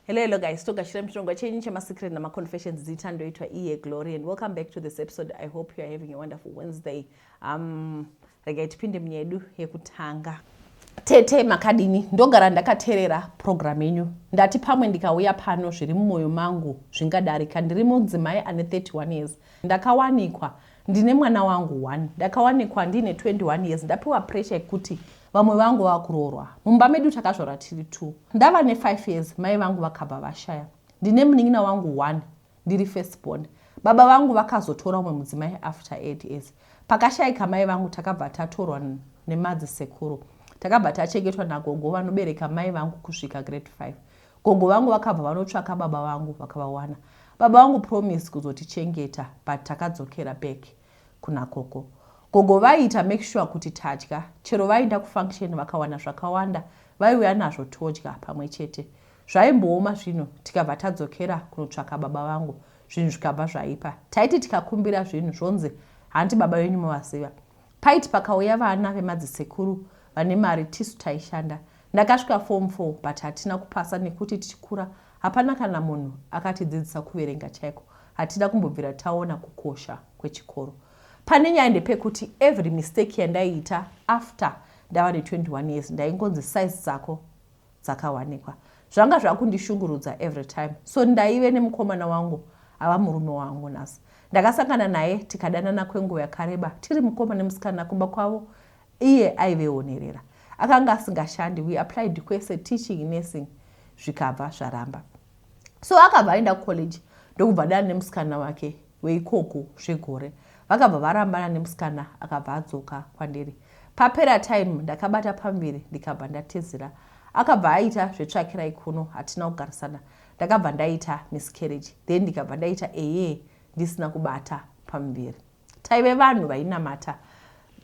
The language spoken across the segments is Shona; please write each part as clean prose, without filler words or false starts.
Hello, hello guys. Togashira muchirongwa chenyu chemasecret namaconfessions. Zita ndoitwa iye Glory and welcome back to this episode. I hope you are having a wonderful Wednesday. Regai tipinde munyaya yedu yekutanga. Tete, makadini? Ndogara ndakateerera program yenyu. Ndati pamwe ndikauya pano zviri mumwoyo mangu zvingadarika. Ndiri mudzimai ane 31 years. Ndakawanikwa ndine mwana wangu 1. Ndakawanikwa ndiine 21 years, ndapiwa pressure yekuti vamwe vangu vava kuroorwa. Mumba medu takazvarwa tiri 2. Ndava ne5 years mai vangu vakabva vashaya. Ndine munin'ina wangu 1, ndiri first born. Baba vangu vakazotora umwe mudzimai after 8 years. Pakashayika mai vangu, takabva tatorwa nemadzisekuru. Takabva tachengetwa nagogo vanobereka mai vangu kusvika grade 5. Gogo vangu vakabva vanotsvaka baba vangu, vakavawana. Baba vangu promise kuzotichengeta, but takadzokera back kuna gogo. Gogo vaiita make sure kuti tadya. Chero vaenda kufunction vakawana zvakawanda, vaiuya nazvo todya pamwe chete. Zvaimbooma zvino, tikabva tadzokera kunotsvaka baba vangu. Zvinhu zvikabva zvaipa. Taiti tikakumbira zvinhu, zvonzi hanti baba venyu muvaziva. Paiti pakauya vana vemadzisekuru vane mari, tisu taishanda. Ndakasvika form 4 but hatina kupasa nekuti tichikura hapana kana munhu akatidzidzisa kuverenga chaiko. Hatina kumbobvira taona kukosha kwechikoro. Pane nyaya ndepekuti every mistake yandaiita after ndava ne21 years, ndaingonzi size dzako dzakawanikwa. Zvanga zvakundishungurudza every time. So ndaive nemukomana wangu ava murume wangu nhasi. Ndakasangana naye tikadanana kwenguva yakareba tiri mukoma nemusikana. Kumba kwavo iye aiveonerera, akanga asingashandi. We applied kwese, teaching, nursing, zvikabva zvaramba. So akabva aenda kucollege ndokubva dana nemusikana wake weikoko zvegore. Vakabva varambana nemusikana, akabva adzoka kwandiri. Papera time ndakabata pamuviri ndikabva ndatizira. Akabva aita zvetsvakirai kuno. Hatina kugarisana. Ndakabva ndaita miscarriage, then ndikabva ndaita eye ndisina kubata pamuviri. Taive vanhu vainamata.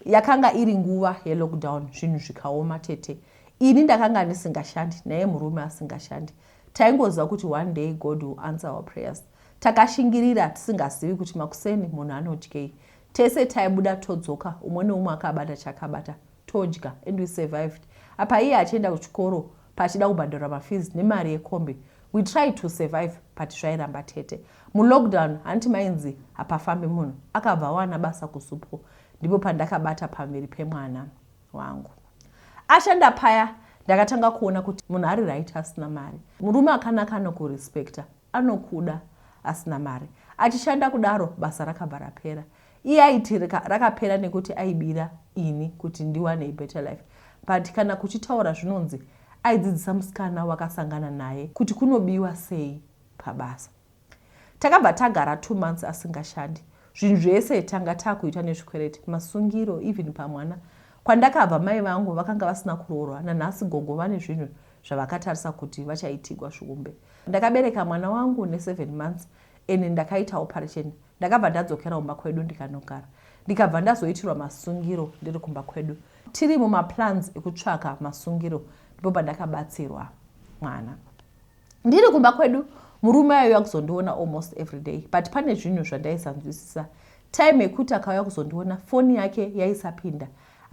Yakanga iri nguva yelockdown, zvinhu zvikaoma tete. Ini ndakanga ndisingashandi, naye murume asingashandi. Taingoziva kuti one day God will answer our prayers. Takashingirira tisingazivi kuti makuseni munhu anodyei. Tese taibuda todzoka, umwe neumwe akabata chakabata, todya, and we survived. Apa iye achienda kuchikoro, pachida kubhadharwa mafees nemari yekombi. We tried to survive but zvairamba tete. Mulockdown hanti mainzi hapafambi munhu. Akabva awana basa kuZUPCO. Ndipo pandakabata pamuviri pemwana wangu. Ashanda paya ndakatanga kuona kuti munhu ari right asina mari. Murume akanaka anokurespecta, anokuda asina mari. Achishanda kudaro, basa rakabva rapera. Iye aiti rakapera nekuti aibira ini kuti ndiwane better life, but kana kuchitaura zvinonzi aidzidzisa musikana wakasangana naye kuti kunobiwa sei pabasa. Takabva tagara 2 months asingashandi. Zvinhu zvese tanga taakuita nezvikwereti, masungiro, even pamwana. Kwandakabva mai vangu vakanga vasina kuroorwa. Nanhasi gogo vane zvinhu zvavakatarisa kuti vachaitigwa zviumbe. Ndakabereka mwana wangu ne7 months and ndakaita operation. Ndakabva ndadzokera kumba kwedu ndikanogara, ndikabva ndazoitirwa masungiro ndiri kumba kwedu. Tiri mumaplans ekutsvaka masungiro ndipo pandakabatsirwa mwana ndiri kumba kwedu. Murume aiuya kuzondiona almost every day, but pane zvinhu zvandaisanzwisisa. Time yekuti akauya kuzondiona, foni yake yaisapinda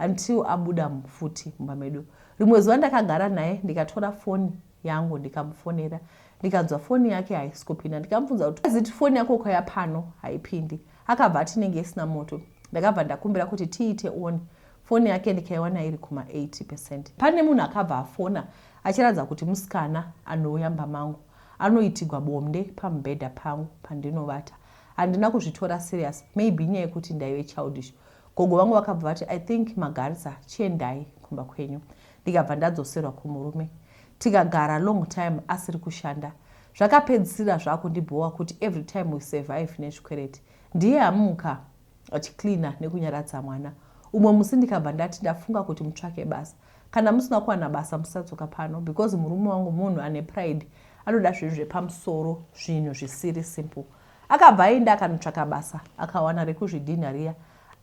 until abuda futi mumba medu. Rimwe zuva ndakagara naye, ndikatora foni yangu ndikamufonera, ndikanzwa foni yake haisi kupinda. Ndikamubvunza kuti ziti foni yako ukauya pano haipindi. Akabva ati inenge isina moto. Ndakabva ndakumbira kuti tiite on foni yake, ndikaiwana iri kuma80%. Pane munhu akabva afona achiratidza kuti musikana anouya mumba mangu anoitigwa bonde pamubhedha pangu pandinovata. Handina kuzvitora serious, maybe inyaya yekuti ndaive childish. Gogo vangu vakabva vati, "I think magarisa, chiendai kumba kwenyu." Ndikabva ndadzoserwa kumurume, tikagara long time asiri kushanda. Zvakapedzisira zvakundibhowa kuti every time we survive nezvikwereti, ndiye amuka achicleana nekunyaradza mwana. Umwe musi ndikabva ndati, "Ndafunga kuti mutsvake basa. Kana musina kuwana basa, musadzoka pano," because murume wangu munhu ane pride, anoda zvinhu zvepamusoro, zvinhu zvisiri simple. Akabva aenda akanotsvaka basa, akawana rekuzvidhinha riya.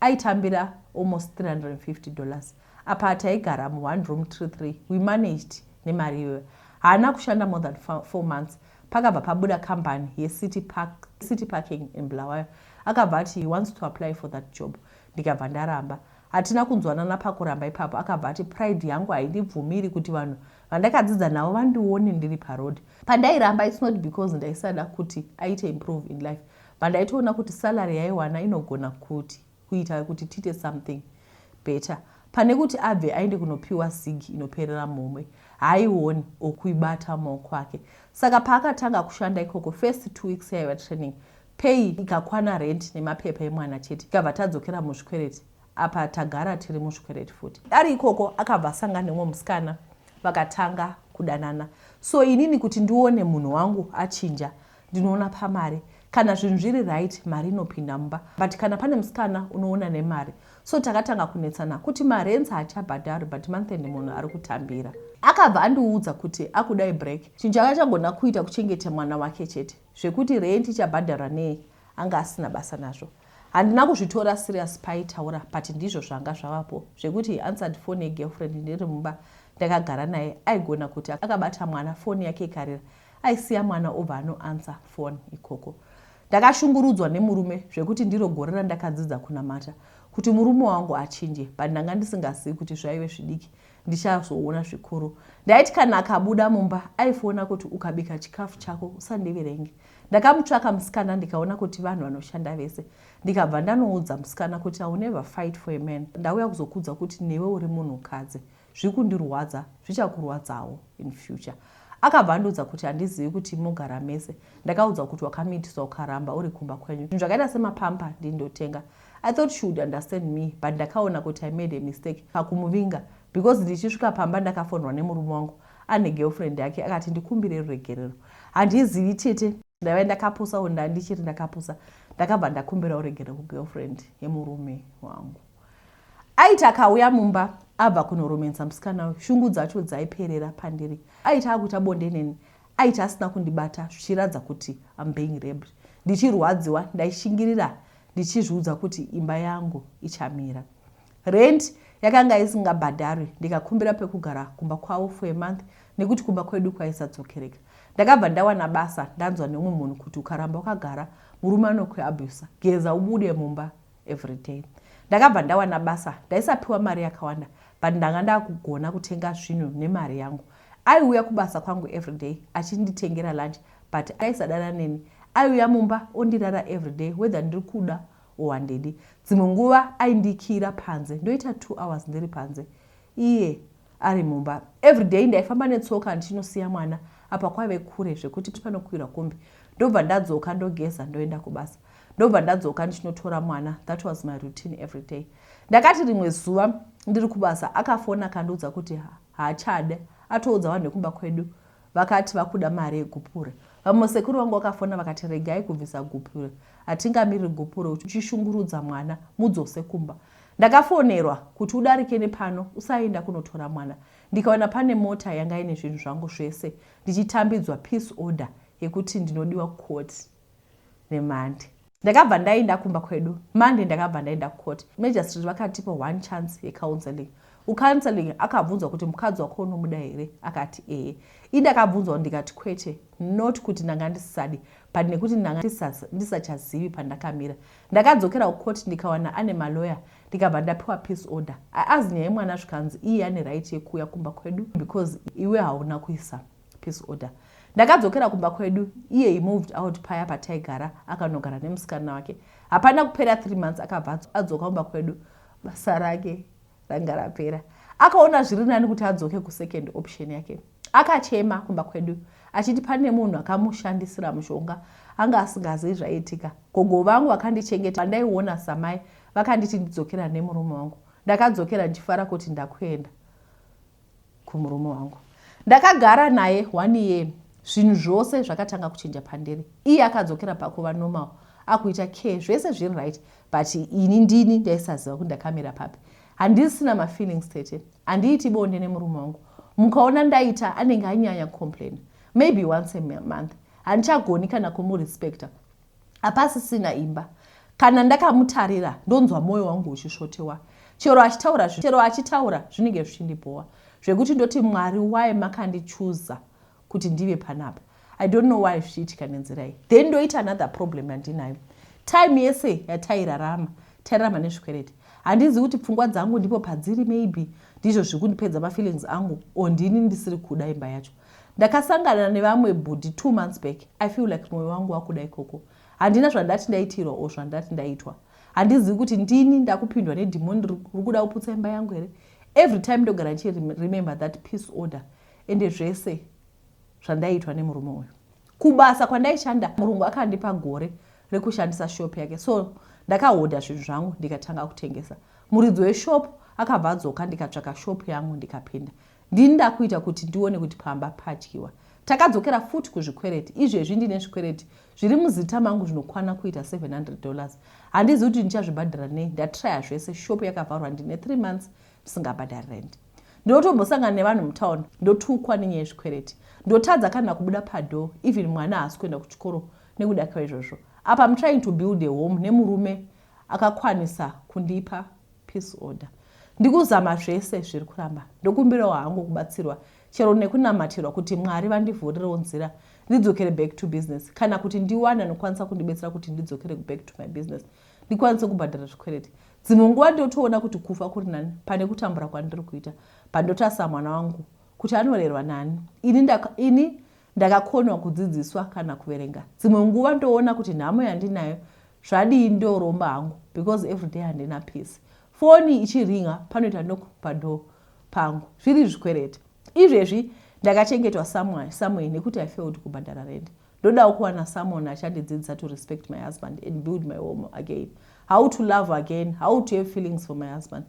Aitambira almost $350. Apa taigara muone room 33. We managed nemari iyoyo. Haana kushanda more than 4 months, pakabva pabuda kambani yecity park, city parking in Bulawayo. Akabva ati he wants to apply for that job. Ndikabva ndaramba. Hatina kunzwanana pakuramba ipapo. Akabva ati, "Pride yangu haindibvumiri kuti vanhu Vandakadzidza navo vandione ndiri paroad. Pandairamba, it's not because ndaisada kuti aite improve in life, but ndaitoona kuti salary yaiwana inogona kuti kuita kuti tiite something better pane kuti abve aende kunopiwa zig inoperera mumwe, haaioni okuibata mumaoko ake. Saka paakatanga kushanda ikoko, first 2 weeks yaiva training pay, ikakwana rent nemapepa emwana chete. Ikabva tadzokera muzvikwereti. Apa tagara tiri muzvikwereti futi. Ari ikoko akabva asangana nemumwe musikana, vakatanga kudanana. So inini kuti ndione munhu wangu achinja, ndinoona pamari. Kana zvinhu zviri right, mari inopinda mumba, but kana pane musikana, unoona nemari. So takatanga kunetsana kuti marents haachabhadharwi, but month end munhu ari kutambira. Akabva andiudza kuti akudai break. Chinhu chakachagona kuita kuchengeta mwana wake chete. Zvekuti rent ichabhadharwa nei, anga asina basa nazvo. Handina kuzvitora serious paitaura, but ndizvo zvanga zvavapo. Zvekuti answered phone yegirlfriend ndiri mumba ndakagara naye. Aigona kuti akabata mwana, foni yake ikarira, aisiya mwana obva anoanswer phone ikoko. Ndakashungurudzwa nemurume zvekuti ndiro gore randakadzidza kunamata kuti murume wangu achinje, but ndanga ndisingazivi kuti zvaive zvidiki, ndichazoona zvikuru. Ndaiti kana akabuda mumba, aifona kuti, "Ukabika chikafu chako usandiverenge." Ndakamutsvaka musikana, ndikaona kuti vanhu vanoshanda vese. Ndikabva ndanoudza musikana kuti, "I will never fight for a man. Ndauya kuzokudza kuti newe uri munhukadzi, zviri kundirwadza zvichakurwadzawo in future." Akabva andiudza kuti, "Handizivi kuti mogara mese. Ndakaudza kuti wakamitiswa ukaramba uri kumba kwenyu. Zvinhu zvakaita semapampers ndindotenga." I thought she would understand me, but ndakaona kuti I made a mistake pakumuvinga, because ndichisvika pamba ndakafonwa nemurume wangu ane girlfriend yake. Akati ndikumbire ruregerero. Handizivi tete, ndaiva ndakapusawo, ndandichiri ndakapusa. Ndakabva ndakumbira uregerero kugirlfriend yemurume wangu. Aiti akauya mumba abva kunoromensa musikana uyu, shungu dzacho dzaiperera pandiri. Aiti akuita bonde neni, aiti asina kundibata zvichiratidza kuti am being raped. Ndichirwadziwa, ndaishingirira ndichizviudza kuti imba yangu ichamira. Rent yakanga isingabhadharwi. Ndikakumbira pekugara kumba kwavo for a month nekuti kumba kwedu kwaisadzokereka. Ndakabva ndawana basa. Ndanzwa neumwe munhu kuti ukaramba wakagara, murume anokuabusa, geza ubude mumba every day. Ndakabva ndawana basa. Ndaisapiwa mari yakawanda, but ndanga ndakugona kutenga zvinhu nemari yangu. Aiuya kubasa kwangu everyday achinditengera lunch, but aisadana neni. Aiuya mumba ondirara everyday, whether ndiri kuda or handidi. Dzimwe nguva aindikira panze, ndoita 2 hours ndiri panze, iye ari mumba. Everyday ndaifamba netsoka ndichinosiya mwana. Apa kwaive kure zvekuti panokwirwa kombi. Ndobva ndadzoka, ndogeza, ndoenda kubasa, ndobva ndadzoka ndichinotora mwana. That was my routine every day. Ndakati rimwe zuva ndiri kubasa, akafona akandiudza kuti haachade, atoudza vanhu vekumba kwedu, vakati vakuda mari yegupure. Vamwe sekuru vangu vakafona vakati, "Regai kubvisa gupure, hatingamiriri gupure uchishungurudza mwana, mudzose kumba." Ndakafonerwa kuti, "Udarike nepano, usaenda kunotora mwana." Ndikaona pane mota yanga ine zvinhu zvangu zvese, ndichitambidzwa peace order yekuti ndinodiwa court neMonday. Ndakabva ndaenda kumba kwedu Monday. Ndakabva ndaenda kucourt. Magistrate vakatipa one chance yecounseling. Kucounseling akabvunzwa kuti, "Mukadzi wako unomuda here?" Akati, "Ehe." Indakabvunzwa, ndikati, "Kwete." Not kuti ndanga ndisisadi, but nekuti ndanga ndisachazivi pandakamira. Ndakadzokera kucourt, ndikawana ane maloya. Ndikabva ndapiwa peace order. Aazi nyaya yemwana, zvikanzi iye ane right yekuuya kumba kwedu because iwe hauna kuisa peace order. Ndakadzokera kumba kwedu. Iye he moved out paya pataigara, akanogara nemusikana wake. Hapana kupera 3 months, akabva adzoka kumba kwedu. Basa rake ranga rapera. Akaona zviri nani kuti adzoke kusecond option yake. Akachema kumba kwedu achiti pane munhu akamushandisira mushonga, anga asingazivi zvaiitika. Gogo vangu vakandichengeta, vandaiona samai, vakanditi ndidzokera nemurume wangu. Ndakadzokera ndichifara kuti ndakuenda kumurume wangu. Ndakagara naye one year. Zvinhu zvose zvakatanga kuchinja pandiri. Iye akadzokera pakuva normal, akuita care, zvese zviri right, but ini ndini ndaisaziva kuti ndakamira papi. Handisina mafeelings tete. Handiiti bonde nemurume wangu. Mukaona ndaita, anenge anyanya complain, maybe once a month. Handichagoni kana kumurespecta. Hapasisina imba. Kana ndakamutarira, ndonzwa mwoyo wangu uchisvotewa. Chero achitaura, chero achitaura, zvinenge zvichindibhowa zvekuti ndoti, "Mwari, why makandichuza kuti ndive panapa? I don't know why zvichiitika nenzira iyi." Then ndoita another problem yandinayo. Time yese yatairarama, tairarama nezvikwereti. Handizivi kuti pfungwa dzangu ndipo padziri, maybe ndizvo zviri kundipedza mafeelings angu, or ndini ndisiri kuda imba yacho. Ndakasangana nevamwe bhudhi 2 months back. I feel like mwoyo wangu wakuda ikoko. Handina zvandati ndaitirwa or zvandati ndaitwa. Handizivi kuti ndini ndakupindwa nedhimoni riri kuda kuputsa imba yangu here. Every time ndogara ndichiremember that peace order, ende zvese zvandaitwa nemurume uyu. Kubasa kwandaishanda, murungu akandipa gore rekushandisa shop yake, so ndakahodha zvinhu zvangu ndikatanga kutengesa. Muridzi weshop akabva adzoka, ndikatsvaka shop yangu ndikapinda. Ndini ndakuita kuti ndione kuti pamba padyiwa. Takadzokera futi kuzvikwereti. Izvezvi ndine zvikwereti zviri muzita mangu zvinokwana kuita $700. Handizivi kuti ndichazvibhadhara nei. Ndatraya zvese, shop yakavharwa, ndine 3 months ndisingabhadhari rent. Ndinotombosangana nevanhu mutauni, ndotukwa nenyaya yezvikwereti. Ndotadza kana kubuda padoor. Even mwana haasi kuenda kuchikoro nekuda kwaizvozvo. Apa I'm trying to build a home nemurume akakwanisa kundipa peace order. Ndikuzama zvese, zviri kuramba. Ndokumbirawo hangu kubatsirwa, chero nekunamatirwa, kuti Mwari vandivhurirewo nzira ndidzokere back to business, kana kuti ndiwane anokwanisa kundibetsera kuti ndidzokere back to my business, ndikwanise kubhadhara zvikwereti. Dzimwe nguva ndotoona kuti kufa kuri nani pane kutambura kwandiri kuita. Pandotasa mwana wangu kuti anorerwa nani, ini ndakakonwa kudzidziswa kana kuverenga. Dzimwe nguva ndoona kuti nhamo yandinayo, zvadii ndoromba hangu, because everyday handina peace. Foni ichiringa, panoita knock padoor pangu, zviri zvikwereti. Izvezvi ndakachengetwa somewhere nekuti I failed kubhadhara rent. Ndodawo kuwana someone achandidzidzisa to respect my husband and build my home again, how to love again, how to have feelings for my husband.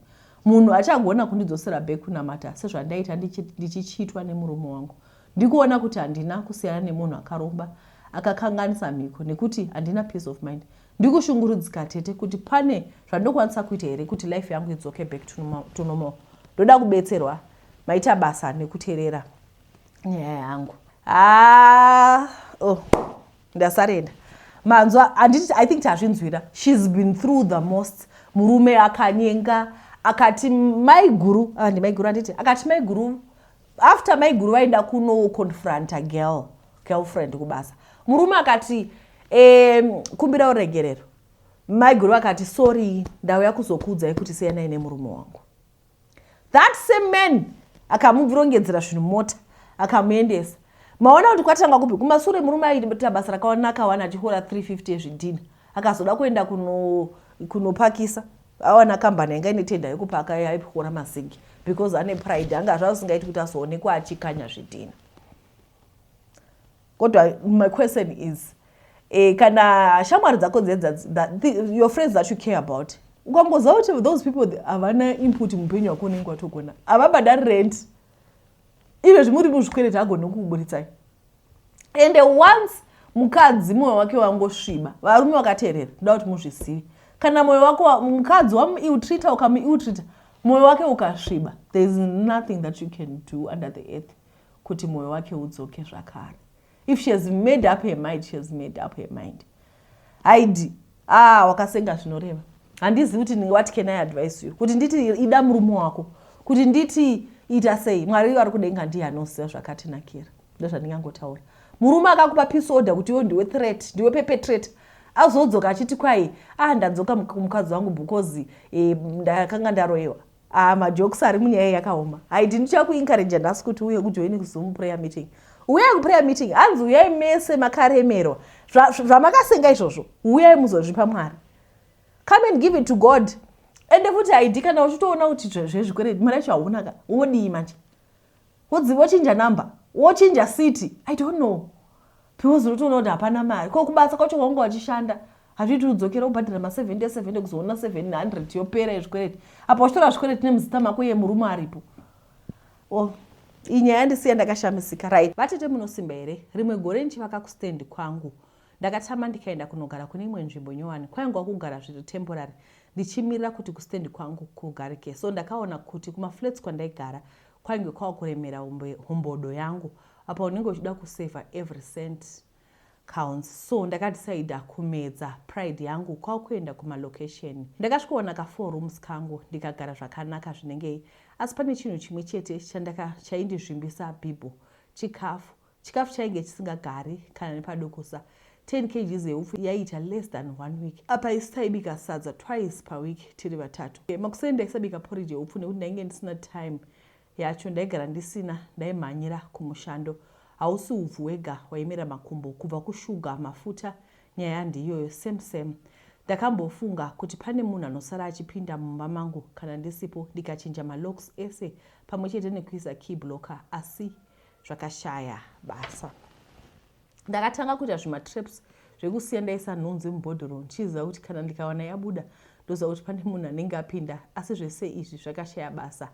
Munhu achagona kundidzosera back kunamata sezvandaita ndichichitwa nemurume wangu. Ndikuona kuti handina kusiyana nemunhu akaromba akakanganisa mhiko, nekuti handina peace of mind. Ndikushungurudzika, tete, kuti pane zvandinokwanisa kuita here kuti life yangu idzoke back to normal. Ndoda kubetserwa. Maita basa nekuteerera nyaya yangu. Ah, oh, ndasarenda. Manzwa, handiti? I think tazvinzwira. She's been through the most. Murume akanyenga, akati maiguru, ah, ndimaiguru, handiti? Akati maiguru, after maiguru vaenda kunoconfronta girlfriend kubasa, murume akati, "Kumbira uregerero." Maiguru vakati, "Sorry, ndauya kuzokuudzai kuti siyanai nemurume wangu." That same man akamurongedzera zvinhu, mota, akamuendesa. Maona kuti kwatanga kupi kumasure? Murume aiita basa rakanaka wana, achihora 350 yezvidhina. Akazoda kuenda kunopakisa, awana kambani yanga ine tender yekupaka, yaipora mazingi, because ane pride, anga zvasingaiti kuti azoonekwa achikanya zvidhina. Kodwa my question is, kana shamwari dzako dzedza, your friends that you care about, ukangoziva kuti those people havana input muupenyu hwako, unenge watogona, havabhadhari rent, izvezvi muri muzvikwereti, agone kukuburitsai. Ende once mukadzi mwoyo wake wangosviba, varume vakateerera, ndoda kuti muzvizive, kana mwoyo wako, mukadzi wamuilltreata, ukamuilltreata, mwoyo wake ukasviba, there is nothing that you can do under the earth kuti mwoyo wake udzoke zvakare. If she has made up her mind, she has made up her mind. Haidi, ah, wakasenga zvinoreva. Handizivi kuti what can I advise you, kuti nditi ida murume wako, kuti nditi ita sei. Mwari vari kudenga ndiye anoziva zvakatinakira. Ndozvandingangotaura. Murume akakupa peace order kuti iwe ndiwe threat, ndiwe perpetrator, azodzoka achiti kwai, "Ah, ndadzoka kumukadzi wangu because ndakanga ndaroyiwa." Ah, majokes ari munyaya yakaoma. Haidi, ndichakuencourage nhasi kuti uye kujoini kuZoom prayer meeting. Uyai kuprayer meeting. Hanzi uyai mese makaremerwa, zvamakasenga izvozvo, uyai muzozvipa Mwari. Come and give it to God. Ende futi haidi, kana uchitoona kuti zvezvikwereti, mari yacho haunaka, wodii manje? Wochinja number, wochinja city, I don't know, because unotoona kuti hapana mari. Ko kubasa kwacho kwanga wachishanda, hazviiti udzokera ubhadhara ma70 70, kuzoona 700 yopera yezvikwereti, apa uchitora zvikwereti nemuzita mako, iye murume aripo. O, iyi nyaya yandisiya ndakashamisika. Right, vatete, munosimba here? Rimwe gore ndichivaka kustendi kwangu, ndakatama ndikaenda kunogara kune imwe nzvimbo nyowani. Kwaingova kugara zviri temporary, ndichimirira kuti kustendi kwangu kugarike. So ndakaona kuti kumaflats kwandaigara kwainge kwava kuremera hombodo yangu. Apa unenge uchida kusevha, every cent counts. So ndakadhisaidha kumedza pride yangu kwakuenda kumalocation. Ndakasvikowana ka4 rooms kangu, ndikagara zvakanaka zvinengei. Asi pane chinhu chimwe chete chaindizvimbisa bhibho: chikafu. Chikafu chainge chisingagari kana nepadukusa. 10 kgs yeupfu yaiita less than one week. Apa isu taibika sadza twice paweek tiri vatatu. Makuseni ndaisabika porridge yeupfu nekuti ndainge ndisina time yacho, ndaigara ndisina, ndaimhanyira kumushando. Hausi upfu hwega waimera makumbo, kubva kushuga, mafuta, nyaya ndiiyoyo same same. Ndakambofunga kuti pane munhu anosara achipinda mumba mangu kana ndisipo, ndikachinja malocks ese pamwe chete nekuisa key blocker, asi zvakashaya basa. Ndakatanga kuita zvimatraps zvekusiya ndaisa nhunzi mubhodhoro ndichiziva kuti kana ndikawana yabuda ndoziva kuti pane munhu anenge apinda, asi zvese izvi zvakashaya basa.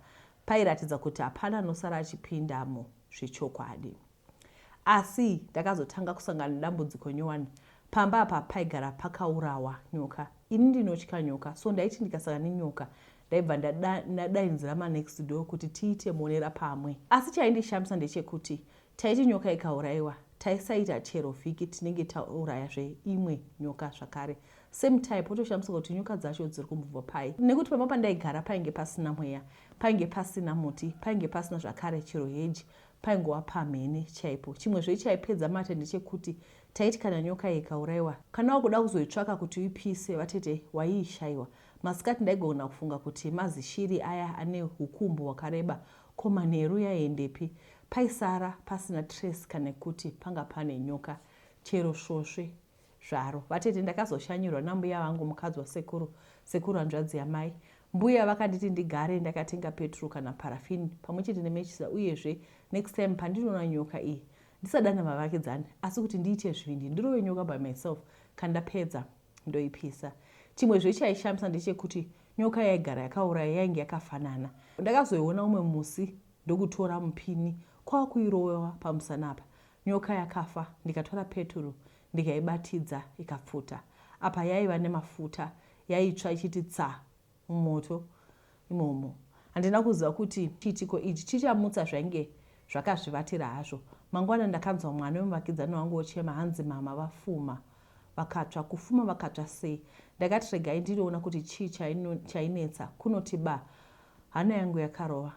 Pairatidza kuti hapana anosara achipindamo zvechokwadi. Asi ndakazotanga kusangana nedambudziko nyowani. Pamba apa paigara pakaurawa nyoka. Ini ndinotya nyoka, so ndaiti ndikasangana nenyoka ndaibva ndadainzira manext door kuti tiite monera pamwe. Asi chaindishamisa ndechekuti taiti nyoka ikaurayiwa taisaita chero vhiki tinenge taurayazve imwe nyoka zvakare. Same type, wotoshamisika kuti nyoka dzacho dziri kumbobva pai. Nekuti pamba pandaigara painge pasina mweya, painge pasina muti, painge pasina zvakare chero heji, paingova pamhene chaipo. Chimwezve chaipedza mate ndechekuti taiti kana nyoka iyi ikaurayiwa, kana wakuda kuzoitsvaka kuti uipise vatete waiishaiwa. Masikati ndaigona kufunga kuti mazishiri aya ane hukumbo hwakareba, ko manheru yaiendepi? Paisara pasina trace kana yekuti panga pane nyoka chero svosve zvaro. Vatete ndakazoshanyirwa nambuya vangu mukadzi wasekuru, sekuru hanzvadzi yamai. Mbuya vakanditi ndigare ndakatenga petrol kana paraffin pamwe chete nemechisa uyezve next time pandinoona nyoka iyi ndisadana vavakidzani asi kuti ndiite zvivindi ndirove nyoka by myself kana ndapedza ndoipisa. Chimwezve chaishamisa ndechekuti nyoka yaigara yakauraya yainge yakafanana. Ndakazoiona umwe musi ndokutora mupini kwakuirowa pamusana apa. Nyoka yakafa ndikatora peturu ndikaibatidza ikapfuta. Apa yaiva nemafuta yaitsva ichiti tsa mumoto imomo. Handina kuziva kuti chiitiko ichi chichamutsa zvainge zvakazvivatira hazvo. Mangwana ndakanzwa mwana wemuvakidzani wangu ochema hanzi mama vafuma vakatsva. Kufuma vakatsva sei? Ndakati regai ndinoona kuti chii chainetsa. Kunoti ba hana yangu yakarova.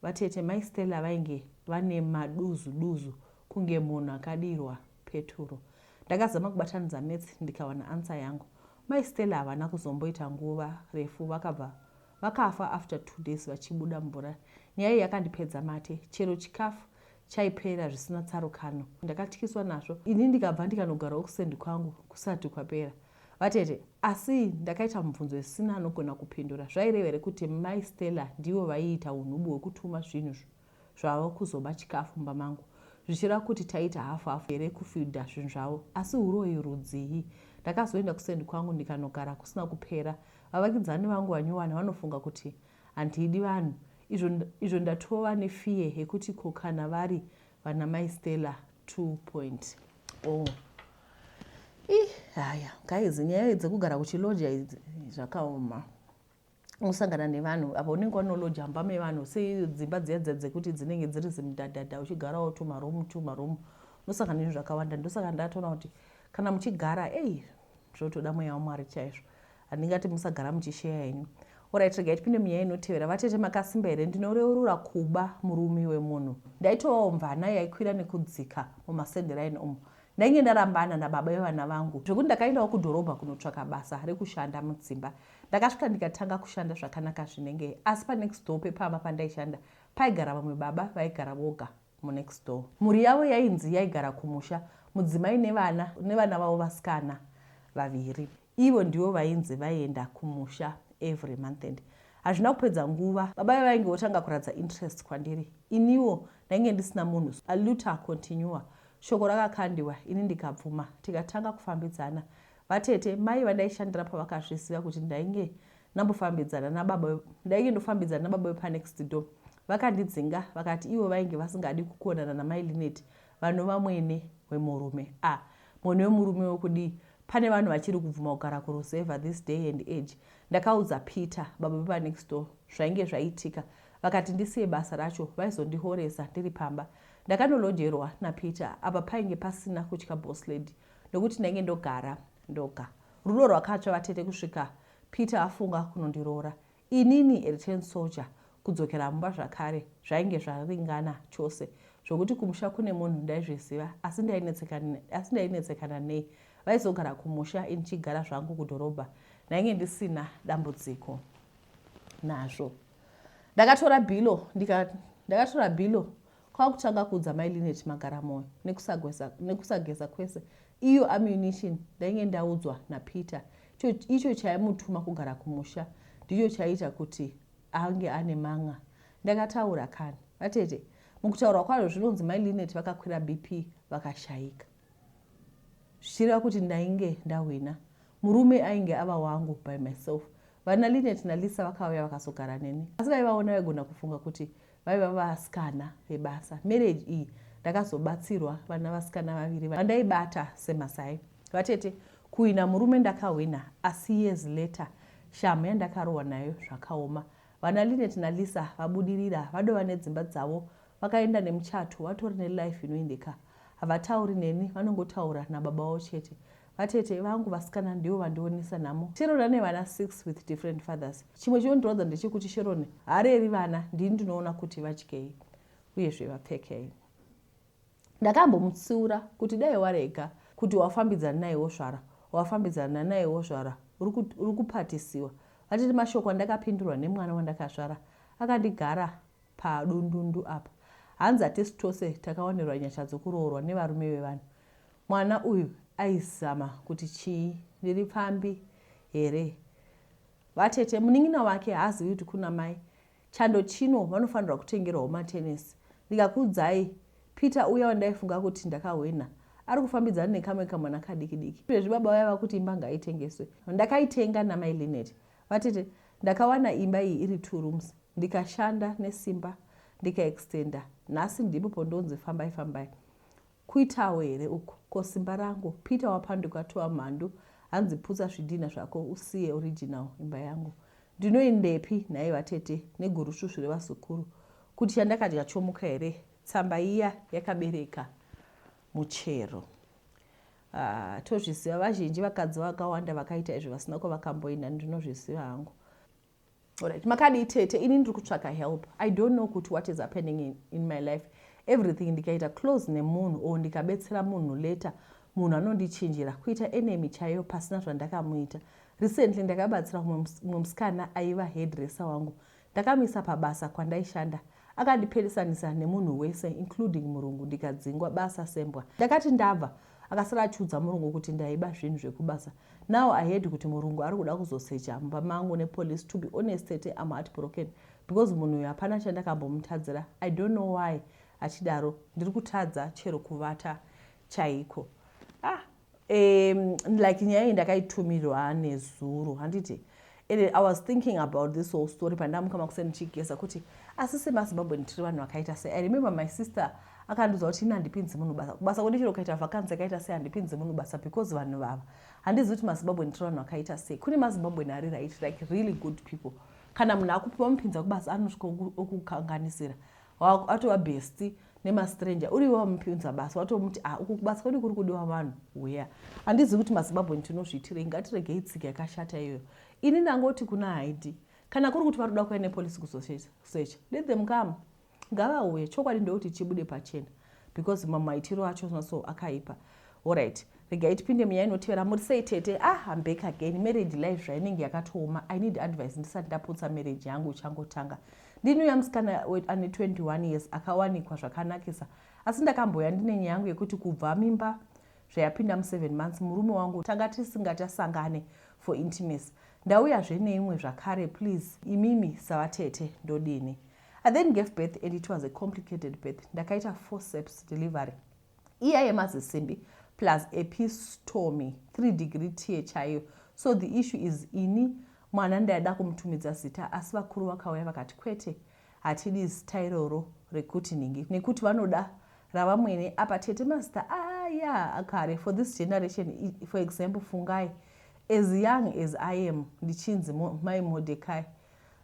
Vatete mai Stella vainge vane maduzu duzu kunge munhu akadirwa peturo. Ndakazama kubatanidza maths ndikawana answer yangu. Mai Stella havana kuzomboita nguva refu vakabva vakafa after 2 days vachibuda mvura. Nyaya iyi yakandipedza mate. Chero chikafu chaipera zvisina tsarukano. Ndakatyiswa nazvo ini ndikabva ndikanogarawo kusendi kwangu kusati kwapera. Vatete, asi ndakaita mubvunzo isina anogona kupindura. Zvaireva here kuti mai Stella ndivo vaiita unhubu hwekutuma zvinhu zvavo kuzoba chikafu mumba mangu? Zvichireva kuti taiita hafu hafu here kufidha zvinhu zvavo? Asi huroyi rudzii? Ndakazoenda kusendi kwangu ndikanogara kusina kupera. Vavakidzani vangu vanyowani vanofunga kuti handidi vanhu. Izvo, izvo ndatova nefear yekuti ko kana vari vana mai Stella 2.0. Ih, haya guys, nyaya dzekugara kuchiloja idzi zvakaoma. Unosangana nevanhu apa unenge wanoloja mumba mevanhu sedzimba dziya dziya dzekuti dzinenge dziri zimudhadhadha uchigarawo tumaroom tumaroom, unosangana nezvinhu zvakawanda. Ndosaka ndatoona kuti kana muchigara ei zvotoda mweya waMwari chaizvo. Handingati musagara muchisheya henyu. Orit, regai tipinde munyaya inotevera. Vatete makasimba here? Ndinoreurura kuba murume wemunhu. Ndaitovawo mvana yaikwira nekudzika mumasenderaini umu. Ndainge ndarambana nababa vevana vangu zvekuti ndakaendawo kudhorobha kunotsvaka basa rekushanda mudzimba. Ndakasvika ndikatanga kushanda zvakanaka zvinenge asi panext door pepamba pandaishanda paigara vamwe baba vaigara voga munext door. Mhuri yavo yainzi yaigara kumusha, mudzimai nevana nevana vavo vasikana vaviri. Ivo ndivo vainzi vaienda kumusha every month end. Hazvina kupedza nguva baba vainge votanga kuratidza interest kwandiri. Iniwo ndainge ndisina munhu. Aluta continua. Shoko rakakandiwa ini ndikabvuma tikatanga kufambidzana. Vatete, mai vandaishandira pavakazviziva kuti ndainge ndambofambidzana nababa ndainge ndofambidzana nababa vepanext door vakandidzinga vakati ivo vainge vasingadi kukonana namai Linet vanova mwene wemurume. Ah, mwene wemurume wekudii? Pane vanhu vachiri kubvuma kugara kuruzevha this day and age. Ndakaudza Peter, baba vepanext door, zvainge zvaitika vakati ndisiye basa racho vaizondihoresa ndiri pamba. Ndakanolojerwa naPeter apa painge pasina kutya boss lady nokuti ndainge ndogara ndoga. Rudo rwakatsva vatete kusvika Peter afunga kunondiroora. Inini a return soldier kudzokera mumba zvakare zvainge zvaringana chose. Zvokuti kumusha kune munhu ndaizviziva, asi ndainetsekana nei? Vaizogara kumusha ini ndichigara zvangu kudhorobha. Ndainge ndisina dambudziko nazvo. Ndakatora bhilo ndika ndakatora bhilo kwakutanga kuudza mai Linet Magaramoyo nekusageza kwese. Iyo ammunition ndainge ndaudzwa naPeter icho chaimutuma kugara kumusha ndicho chaiita kuti ange ane man'a. Ndakataura kani vatete. Mukutaurwa kwazvo zvinonzi mai Linet vakakwira BP vakashaika. Zvichireva kuti ndainge ndahwina. Murume ainge ava wangu by myself. Vana Linet naLisa vakauya vakazogara neni. Asi vaivaona vaigona kufunga kuti vaiva vasikana vebasa. Marriage iyi ndakazobatsirwa vana vasikana vaviri vandaibata semasai. Vatete, kuhwina murume ndakahwina asi years later shamhu yandakarohwa nayo zvakaoma. Vana Linet naLisa vabudirira vadova nedzimba dzavo vakaenda nemuchato vatori nelife inoendeka. Havatauri neni vanongotaura nababa vavo chete. Vatete vangu vasikana ndivo vandionesa nhamo. Sharon ane vana 6 with different fathers. Chimwe chinondirwadza ndechekuti Sharon haareri vana ndini ndinoona kuti vadyei uyezve vapfekei. Ndakambomutsiura kuti dai warega kuti wafambidzana naye wozvara, wafambidzana naye wozvara uri kupatisiwa. Vatete mashoko andakapindurwa nemwana wandakazvara akandigara padundundu apa. Hanzi hatisi tose takawanirwa nyasha dzokuroorwa nevarume vevanhu. Mwana uyu aizama kuti chii? Ndiri pfambi here? Vatete, munin'ina wake haazivi kuti kuna mai. Chando chino vanofanirwa kutengerwawo matenesi. Ndikakuudzai, Peter uya wandaifunga kuti ndakahwina ari kufambidzana nekamwe kamwana kadiki diki. Izvezvi baba vaya vakuti imba ngaitengeswe. Ndakaitenga namai Linet. Vatete, ndakawana imba iyi iri two rooms ndikashanda nesimba ndikaextenda. Nhasi ndipo pondonzi fambai fambai. Kuitawo here uku? Ko simba rangu? Peter wapanduka atova mhandu hanzi putsa zvidhinha zvako usiye original imba yangu. Ndinoendepi nhai vatete negurusvusvu revazukuru? Kuti chandakadya chomuka here? Tsamba iya yakabereka muchero. Ah, tozviziva vazhinji vakadzi vakawanda vakaita izvi vasina kwavakamboenda ndinozviziva hangu. Alright, makadii tete? Ini ndiri kutsvaka help. I don't know kuti what is happening in my life. Everything ndikaita close nemunhu or ndikabetsera munhu later munhu anondichinjira kuita enemy chaiyo pasina zvandakamuita. Recently ndakabatsira mumwe musikana aiva hairdresser wangu. Ndakamuisa pabasa kwandaishanda. Akandiperesanisa nemunhu wese including murungu ndikadzingwa basa sembwa. Ndakati ndabva akasara achiudza murungu kuti ndaiba zvinhu zvekubasa. Now I heard kuti murungu ari kuda kuzosecha mumba mangu nepolice. To be honest tete, I'm heartbroken because munhu uyu hapana chandakambomutadzira. I don't know why achidaro. Ndiri kutadza chero kuvata chaiko. Ah, like nyaya iyi ndakaitumirwa nezuro handiti, and I was thinking about this whole story pandamuka makuseni ndichigeza kuti asi semaZimbabwe tiri vanhu vakaita sei. I remember my sister akandiudza kuti ini handipinzi munhu basa kubasa kwedu, chero ukaita vacancy yakaita sei handipinzi munhu basa because vanhu vava handizivi kuti maZimbabwe tiri vanhu vakaita sei. Kune maZimbabwe ari right, like really good people. Kana munhu akupiwa mupinza kubasa anosvika okukanganisira atova bestie nemastranger. Uri iwe wamupinza basa watomuti, "Ah, uku kubasa kwedu kuri kudiwa vanhu, uya." Handizivi kuti maZimbabwe tinozviitirei. Ngatiregei tsika yakashata iyoyo. Ini ndangoti kuna Haidi, kana kuri kuti vari kuda kuuya nepolisi kuzosecha, let them come, ngavauye. Chokwadi ndokuti chibude pachena because mamwe maitiro acho so akaipa. Alright, regai tipinde munyaya inotevera. Muri sei tete? Ah, I'm back again. Marriage life zvainenge yakatooma. I need advice ndisati ndaputsa marriage yangu ichangotanga. Ndini uya musikana ane 21 years akawanikwa zvakanakisa, asi ndakamboya ndine nyaya yangu yekuti kubva mimba zvayapinda mu7 months murume wangu tanga tisingachasangane for intimacy. Ndauyazve neimwe zvakare. Please, imimi savatete, ndodini? I then gave birth and it was a complicated birth. Ndakaita forceps delivery iya yemazisimbi plus episiotomy, 3 degree tear chaiyo. So the issue is, ini mwana ndaida kumutumidza zita, asi vakuru vakauya vakati kwete, hatidi zita iroro rekuti nhingi nekuti vanoda ravamwene. Apa tete, mazita aya akare for this generation. For example, Fungai. As young as I am, ndichinzi mai Mordecai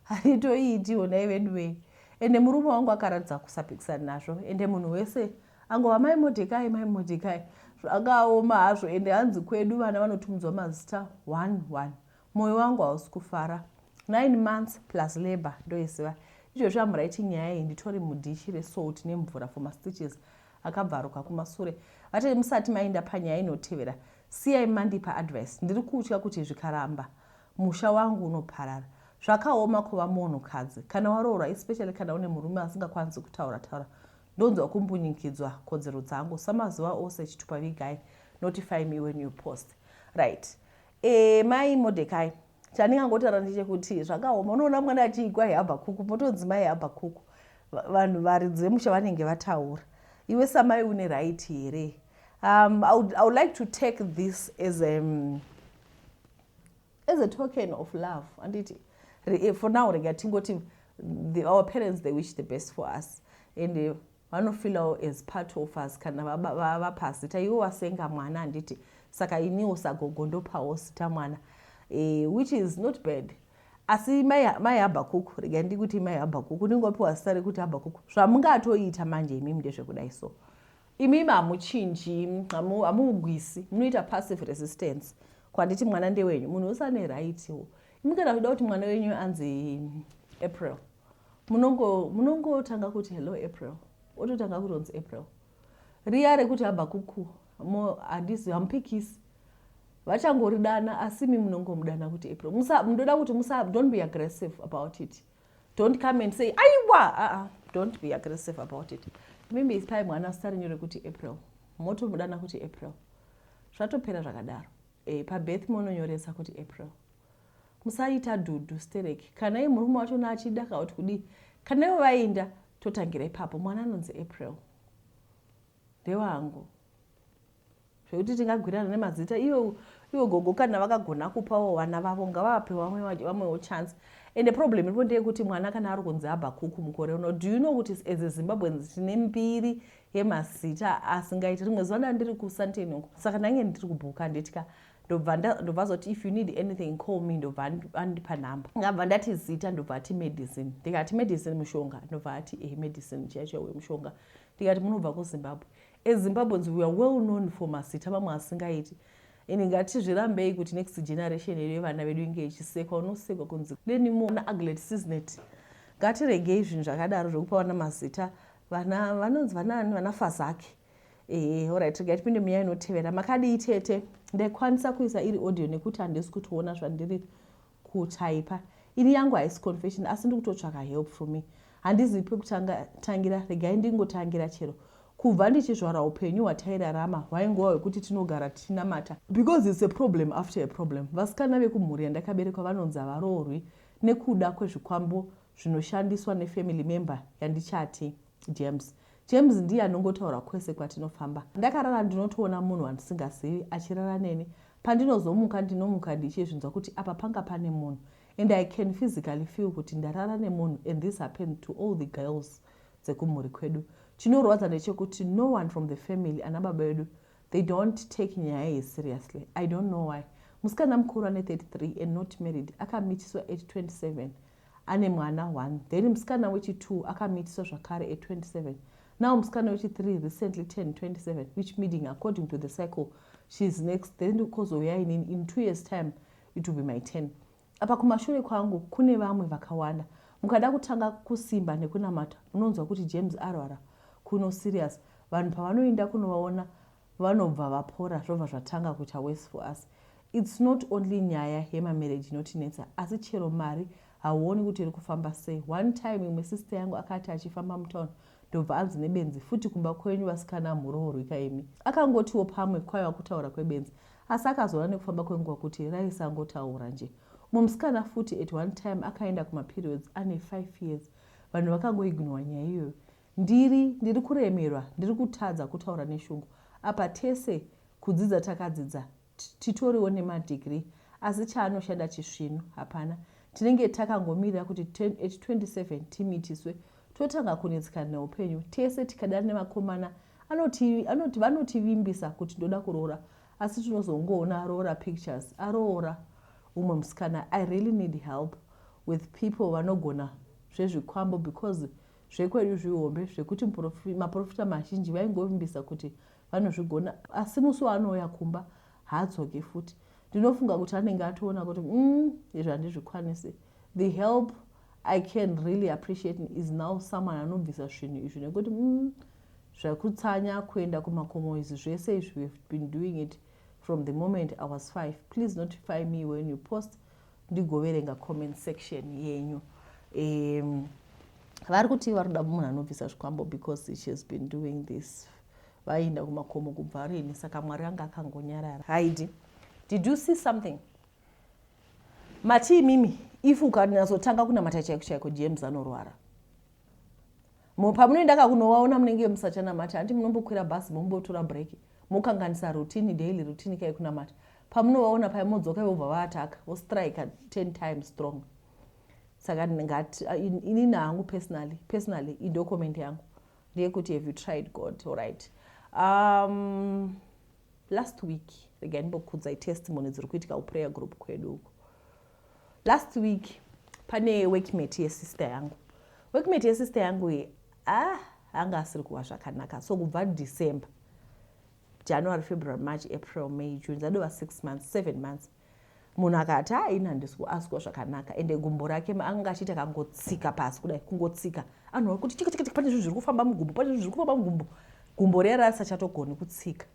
haritoiitiwo nai veduwei. Ende murume wangu akaratidza kusapikisana nazvo, ende munhu wese angova mai Mordecai, mai Mordecai. Zvakaoma hazvo. Ende hanzi kwedu vana vanotumidzwa mazita one one. Mwoyo wangu hausi kufara. 9 months plus labor ndoiziva. Izvozvo am writing nyaya iyi nditori mudhishi resalt nemvura for mastitches akabvaruka kumasure. Vatete, musati maenda panyaya inotevera, siyai mandipa advice. Ndiri kutya kuti zvikaramba musha wangu unoparara. Zvakaoma kuva munhukadzi kana waroorwa, especially kana une murume asingakwanisi kutaura taura. Ndonzwa kumbunyikidzwa kodzero dzangu samazuva ose. Chitupa vigai. Notify me when you post. Right, mai Modekai, chandingangotaura ndechekuti zvakaoma. Unoona mwana achiigwa Habhakuku, motonzi mai Habhakuku. Vanhu varidzi vemusha vanenge vataura. Iwe samai une right here? I would like to take this as a token of love, anditi? For now rega tingoti our parents, they wish the best for us and vanofeelawo as part of us kana vapa zita. Iwe wasenga mwana, handiti? Saka iniwo sagogo ndopawo zita mwana, which is not bad. Asi mai Habhakuku, rega ndikuti mai Habhakuku, ndingopiwa zita rekuti Habhakuku. Zvamungatoita manje imimi ndezvekudai. So imimi hamuchinji, hamuugwisi, munoita passive resistance. Kwanditi mwana ndewenyu, munhu wese ane rightwo. Imi kana kuda kuti mwana wenyu anzi April, munongotanga kuti, "Hello April," ototanga kutonzi April. Riya rekuti Habhakuku handisi, hamupikisi, vachangoridana, asi mi munongomudana kuti April. Munoda kuti musa, don't be aggressive about it. Don't come and say aiwa. Don't be aggressive about it. Mimi ipai mwana zita renyu rekuti April, motomudana kuti April, zvatopera zvakadaro. Pabirth munonyoresa kuti April. Musaita dhudhu stereki. Kana iye murume wachona achida kana kuti kudii, kana ivo vainda, totangira ipapo. Mwana anonzi April ndewangu. Zvekuti tingagwirana nemazita, iwo gogo kana vakagona kupawo vana vavo, ngavape vamwewo chance. And problem iripo ndeyekuti mwana kana ari kunzi Habhakuku mukore uno, do you know kuti as a Zimbabweans tine mbiri yemazita asingaiti? Rimwe zuva ndandiri kuSandton uko, saka ndange ndiri kubhuka nditya, ndobva zoti, "If you need anything, call me." Ndobva andipa nhamba. Ngabva ndati zita, ndobva ati Medicine. Ndikati, "Medicine mushonga?" Ndobva ati, "E, medicine chaicho wemushonga." Ndikati, "Munobva kuZimbabwe?" EZimbabweans, we are well known for mazita mamwe asingaiti. And ngatizvirambei kuti next generation yedu yevana vedu inge ichisekwa. Unosekwa kunzi lenimo naaglet sisnet. Ngatiregei zvinhu zvakadaro zvekupa vana mazita. Vana vanonzi vanani? Vana Fazake. Alright, regai tipinde munyaya inotevera. Makadii tete? Ndaikwanisa kuisa iri audio nekuti handisi kutoona zvandiri kutaipa. Ini yangu haisi confession, asi ndiri kutotsvaka help from me. Handizivi pekutangira, regai ndingotangira chero. Kubva ndichizvara, upenyu hwatairarama hwaingova hwekuti tinogara tichinamata because it's a problem after a problem. Vasikana vekumhuri yandakaberekwa vanonzi havaroorwi nekuda kwezvikwambo zvinoshandiswa nefamily member yandichati James. James ndiye anongotaura kwese kwatinofamba. Ndakarara, ndinotoona munhu wandisingazivi achirara neni. Pandinozomuka, ndinomuka ndichizvinzwa kuti apa panga pane munhu and I can physically feel kuti ndarara nemunhu. And this happened to all the girls dzekumhuri kwedu. Chinorwadza ndechekuti no one from the family, ana baba vedu, they don't take nyaya iyi seriously. I don't know why. Musikana mukuru ane 33 and not married, akamitiswa at 27, ane mwana 1. Then musikana wechi2 akamitiswa zvakare at 27. Now musikana wechi3 recently turned 27, which meaning according to the cycle she is next. Then kozouya inini in 2 years' time, it will be my 10. Apa kumashure kwangu kune vamwe vakawanda. Mukada kutanga kusimba nekunamata, unonzwa kuti James arwara kuno serious. Vanhu pavanoenda kunovaona, vanobva vapora, zvobva zvatanga kuita worse for us. It's not only nyaya yemamarriage inotinetsa, asi chero mari hauoni kuti iri kufamba sei. One time imwe sister yangu akati achifamba mutown, ndobva anzi nebenzi futi, "Kumba kwenyu vasikana muroorwika imi." Akangotiwo pamwe kwaiva kutaura kwebenzi, asi akazoona nekufamba kwenguva kuti raisangotaura nje. Umwe musikana futi at one time akaenda kumaperiods ane 5 years. Vanhu vakangoignora nyaya iyoyo. Ndiri kuremerwa, ndiri kutadza kutaura neshungu. Apa tese kudzidza takadzidza, titoriwo nemadegree, asi chaanoshanda chisvinu hapana. Tinenge takangomirira kuti at 27 timitiswe, totanga kunetsekana neupenyu tese. Tikadana nemakomana, anoti vanotivimbisa kuti ndoda kuroora, asi tinozongoona aroora pictures, aroora umwe musikana. I really need help with people vanogona zvezvikwambo because zvekwedu zvihombe zvekuti maprofita mazhinji vaingovimbisa kuti vanozvigona, asi musi waanouya kumba haadzoki futi. Ndinofunga kuti anenge atoona kuti izvi handizvikwanisi. The help I can really appreciate is now someone anobvisa zvinhu izvi, nekuti zvekutsanya, kuenda kumakomo, izvi zvese izvi, we've been doing it from the moment I was 5. Please notify me when you post, ndigoverenga comment section yenyu. Vari kuti vari kuda munhu anobvisa zvikwambo because she has been doing this, vaenda kumakomo kubva rini, saka Mwari anga akangonyarara. Haidi, did you see something? Mati imimi, if ukanyatsotanga kunamata chaiko chaiko, James anorwara. Pamunoenda kakunovaona, munenge musachanamata. Handi munombokwira bhasi, mumbotora break, mokanganisa routine, daily routine kai kunamata. Pamunovaona pai, modzoka, vobva vaataka, vostrike 10 times strong. Saka ngati inini hangu personally, idocument yangu ndeyekuti, have you tried God? Allright, last week, regai ndimbokudzai testimony dziri kuitika kuprayer group kwedu uko. Last week pane workmate yesister yangu. Workmate yesister yangu iyi, ah, anga asiri kuva zvakanaka. So kubva December, January, February, March, April, May, June, dzadova 6 months, 7 months. Munhu akati, "Ha, ini handisi kuaswa zvakanaka." Ende gumbo rake anga achiita kangotsika pasi kudai, kungotsika, anhu vari kuti chika, pane zvinhu zviri kufamba mugumbo, pane zvinhu zviri kufamba mugumbo. Gumbo riya rasachatogoni kutsika.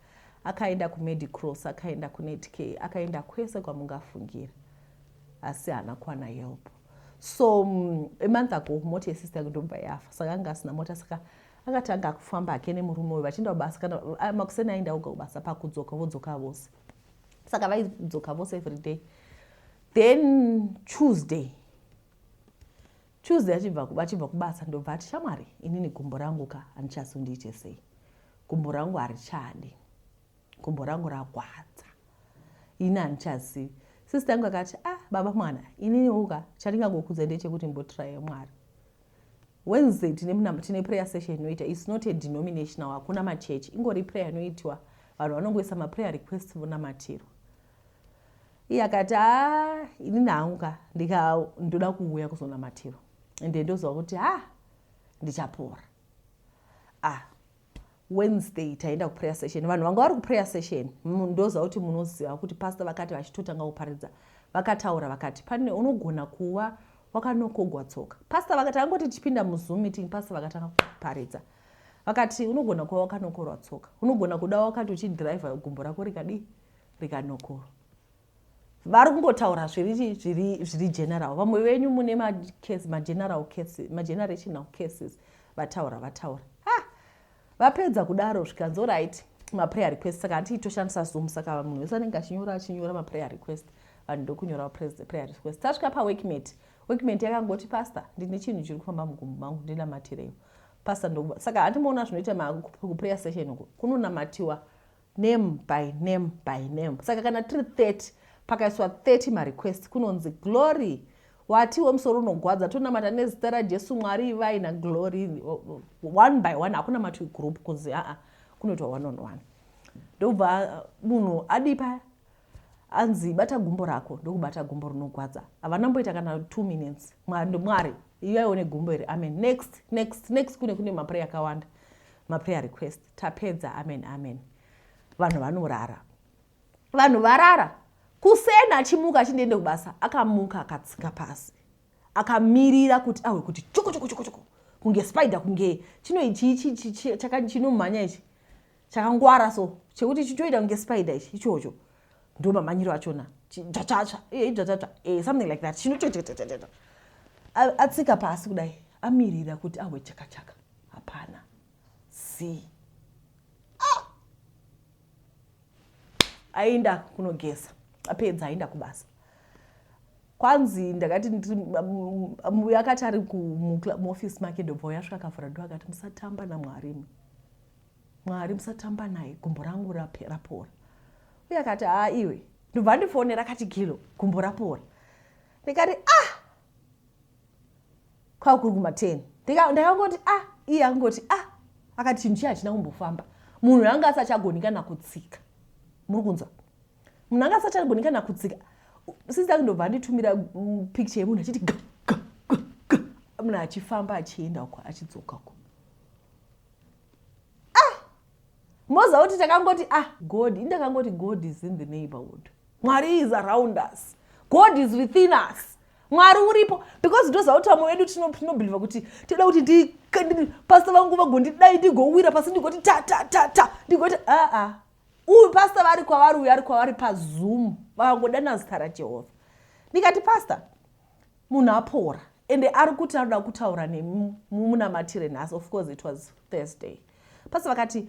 Akaenda kuMedicross, akaenda kuNetcare, akaenda kwese kwamungafungira, asi haana kuwana help. So a month ago mota yesister yake ndobva yafa, saka anga asina mota. Saka akatanga kufamba hake nemurume uyu vachienda kubasa. Kana makuseni aenda oga kubasa, pakudzoka vodzoka vose. Saka vaidzoka vose every day. Then Tuesday vachibva kubasa, ndobva ati, "Shamwari, inini gumbo rangu ka, handichazondiite sei, gumbo rangu harichadi, gumbo rangu ragwadza, ini handichazivi." Sisita yangu akati, "Ah, baba mwana, inini uka chandingangokudza ndechekuti mbotiraya Mwari. Wednesday tine prayer session inoita. It's not a denominational, hakuna machechi, ingori prayer inoitiwa, vanhu vanongoisa maprayer request, vonamatirwa." Iye akati, "A, inini hangu ka, ndoda kuuya kuzonamatirwa, ende ndoziva kuti ha, ndichapora." Ah, Wednesday taenda kuprayer session. Vanhu vanga vari kuprayer session, ndoziva kuti munoziva kuti pastor vakati vachitotanga kuparidza, vakataura vakati pane unogona kuva wakanokogwa tsoka. Pastor vakati, angoti tichipinda muZoom meeting, pastor vakatanga kuparidza vakati unogona kuva wakanokorwa tsoka, unogona kuda wakati uchidhiraivha, gumbo rako rikadii, rikanokorwa. Vari kungotaura zviri general. Vamwe venyu mune macase, mageneral cases, magenerational cases. Vataura, ha, vapedza kudaro, zvikanzi, "Right, maprayer request." Saka handii toshandisa Zoom, saka munhu wese anenge achinyora maprayer request, vanhu ndokunyora prayer request. Tasvika paworkmate, workmate yakangoti, "Pastor, ndine chinhu chiri kufamba mugumbo mangu, ndinamatireyo, pastor." Ndokuva saka handimoona zvinoita kuprayer session uku, kunonamatiwa name by name by name. Saka kana tiri 30, pakaiswa 30 marequest, kunonzi, "Glory, watiwo musoro unogwadza, tonamata nezita raJesu, Mwari ivai naGlory," one by one. Hakuna mati group kunzi aa, kunoitwa one on one. Ndobva munhu adipa anzi, "Bata gumbo rako." Ndokubata gumbo rinogwadza. Havana mboita kana 2 minutes. "Mwari, Mwari ivaiwo negumbo iri, amen." Next, next, next. Kune maprayer akawanda, maprayer request. Tapedza, amen, amen. Vanhu vanorara, vanhu varara. Kuseni achimuka achindiende kubasa, akamuka akatsika pasi, akamirira kuti ahwe kuti choko choko choko choko, kunge spider, kunge chino ichi chinomhanya ichi chakangwara, so chekuti chitoita kunge spider ichi, ichocho ndo mamhanyiro achona, dzvatsvatsva, dzvatsvatsva, something like that. Chino atsika pasi kudai, amirira kuti ahwe chaka chaka, hapana z. Ah! Aenda kunogeza, apedza aenda kubasa. Kwanzi ndakati akati ari muofisi make, ndobva yasvika, akavhura door, akati, "Musatamba naMwari, Mwari musatamba naye, gumbo rangu rapora." Uye akati, "Ha, iwe." Ndobva andifonera akati, "Gilo, gumbo rapora." Ndikati, "Ah." Kwava kuri kuma10. Ndakangoti, "Ah." Iye angoti, "Ah." Akati chinhu chiya hachina kumbofamba. Munhu anga asachagoni kana kutsika. Muri kunzwa? Munhu anga asachagoni kana kutsika. Sisi ndobva anditumira picture yemunhu achiti ga ga ga ga, munhu achifamba, achienda uko, achidzoka uko. Ah, moziva kuti takangoti, "Ah, God." Indakangoti, "God is in the neighborhood. Mwari is around us. God is within us." Mwari uripo, because ndoziva kuti vamwe vedu tinobhilivha kuti tinoda kuti pastor vangu vagondidai, ndigowira pasi, ndigoti ta ta ta ta, ndigoti aa. Uyu pastor vari kwavari, uyu ari kwavari paZoom, vakangodana zita raJehovha. Ndikati, "Pastor, munhu apora, ende ari kuti anoda kutaura nemunamatire nhasi." Of course it was Thursday. Pastor vakati,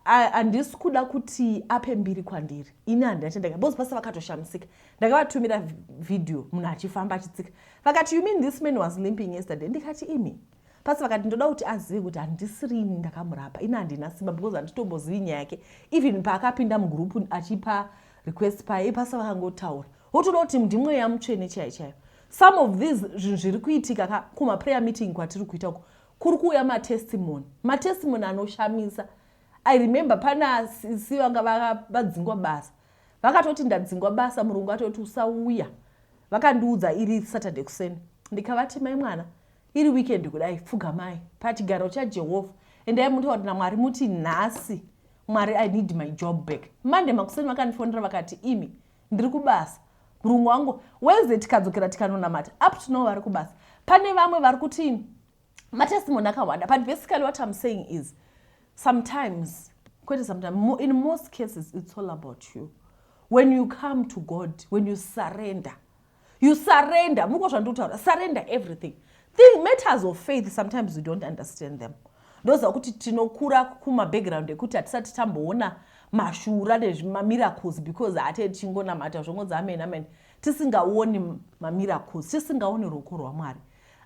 "Handisi kuda kuti ape mbiri kwandiri, ini handina chandaka," because pastor vakatoshamisika. Ndakavatumira vhidhiyo, munhu achifamba, achitsika. Vakati, "You mean this man was limping yesterday?" Ndikati, "Imi." Pastor vakati, "Ndoda kuti azive kuti handisirini ndakamurapa, ini handina simba, because handitombozivi nyaya yake." Even paakapinda mugurupu achipa request paye, pastor vakangotaura, wotoda kuti ndimweya mutsvene chaiyo chaiyo. Some of these zvinhu zviri kuitika kumaprayer meeting kwatiri kuita uko, kuri kuuya matestimony, matestimony anoshamisa. I remember pana sisi vanga vadzingwa basa, vakatoti, "Ndadzingwa basa, murungu atoti usauya." Vakandiudza iri Saturday kuseni. Ndikavati, "Mai mwana, iri weekend kudai, pfugamai pachigaro chaJehovha, endai mutaura naMwari, muti nhasi, Mwari, I need my job back." Monday makuseni vakandifonera, vakati, "Imi, ndiri kubasa, murungu wangu." Wednesday tikadzokera, tikanonamata. Up to now vari kubasa. Pane vamwe vari kuti matestimony akawanda, but basically what I'm saying is sometimes, kwete sometimes, in most cases it's all about you. When you come to God, when you surrender, you surrender. Muko zvandikutaura, surrender everything. Thing matters of faith, sometimes we don't understand them. Ndoziva kuti tinokura kumabackground ekuti hatisati tamboona mashura nezvimamiracles, because hate tichingonamata zvongodzi amen amen, tisingaoni mamiracles, tisingaoni ruoko rwaMwari.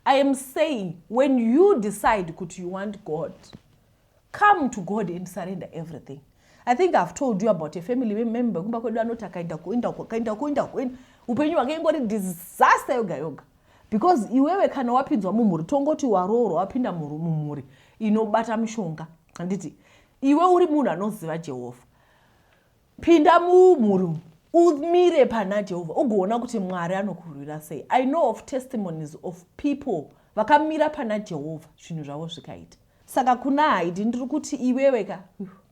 I am saying, when you decide kuti you want God, come to God and surrender everything. I think I've told you about a family member kumba kwedu anoti akaenda kuenda akaenda kuenda kuenda, upenyu hwake ingori disaster yoga yoga, because iwewe kana wapinzwa mumhuri, tongoti waroorwa, wapinda mumhuri inobata mishonga, handiti? Iwe uri munhu anoziva Jehovha, pinda mumhuri, umire pana Jehovha, ugoona kuti Mwari anokurwira sei. I know of testimonies of people vakamira pana Jehovha, zvinhu zvavo zvikaita. Saka kuna Haidi ndiri kuti, iwewe ka,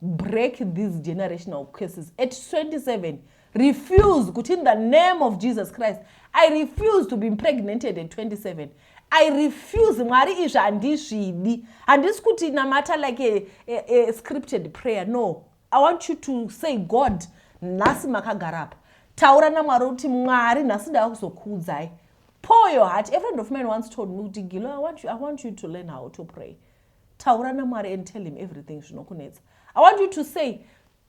break these generational curses at 27. Refuse kuti, "In the name of Jesus Christ, I refuse to be impregnated at 27. I refuse. Mwari, izvi handizvidi." Handisi kuti namata like a scripted prayer. No, I want you to say, "God, nhasi makagara apa." Taura naMwari kuti, "Mwari, nhasi ndava kuzokuudzai." Pour your heart. A friend of mine once told me kuti, "Gilo, I want you to learn how to pray." Taura naMwari and tell him everything zvinokunetsa. I want you to say,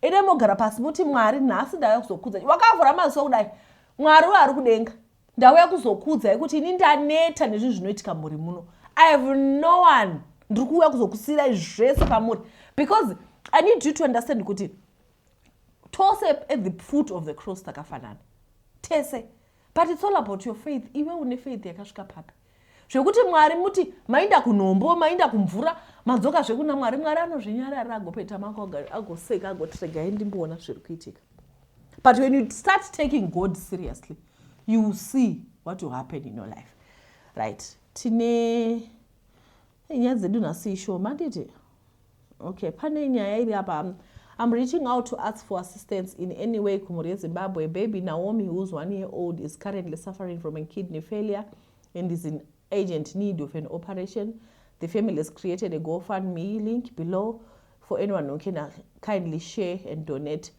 ine mogara pasi muti, "Mwari, nhasi ndauya kuzokuudzai." Wakavhura maziso kudai, "Mwari ari kudenga, ndauya kuzokuudzai kuti ini ndaneta nezvinhu zvinoitika mhuri muno. I have no one. Ndiri kuuya kuzokusiyirai zvese pamuri," because I need you to understand kuti tose at the foot of the cross takafanana tese, but it's all about your faith. Iwe une faith yakasvika papi zvekuti Mwari muti mainda kunhombo, mainda kumvura, madzoka zvekuna Mwari? Mwari anozvinyarara, agopeta mako, agoseka, agoti, "Regai ndimboona zviri kuitika." But when you start taking God seriously, you will see what will happen in your life, right? Tine nyaya dzedu nhasi ishoma, nditi okay. Pane nyaya iri apa. I'm reaching out to ask for assistance in any way kumhuri yeZimbabwe. Baby Naomi, who's 1 year old, is currently suffering from a kidney failure and is in urgent need of an operation. The family has created a GoFundMe link below for anyone who can kindly share and donate.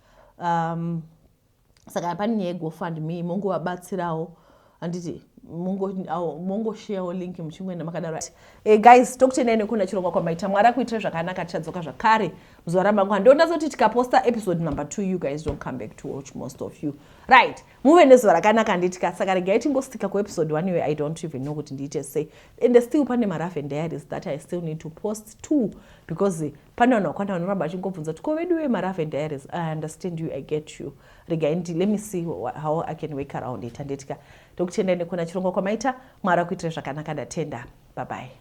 Saka pane nyaya yeGoFundMe, mongovabatsirawo, handiti? Mongosharewo link muchimwena makadaro. Guys, tokutendai nekuona chirongwa kwamaita. Mwari akuitire zvakanaka. Tichadzoka zvakare muzuva ramangwana. Ndionasa kuti tikaposta episode number 2, you guys don't come back to watch, most of you, right? Muve nezuva rakanaka, handitika? Saka regai tingostika kuepisode 1 iwe. I don't even know kuti ndiite sei, and still pane maraven diaries that I still need to post too, because pane vanhu vakawanda vanoramba vachingobvunza kuti, "Ko vedu vemaraven diaries?" I understand you, I get you. Regai ndi, let me see how I can work around it, handitika? Tokutendai nekuona chirongwa kwamaita. Mwari akuitire zvakanaka. Ndatenda, bye bye.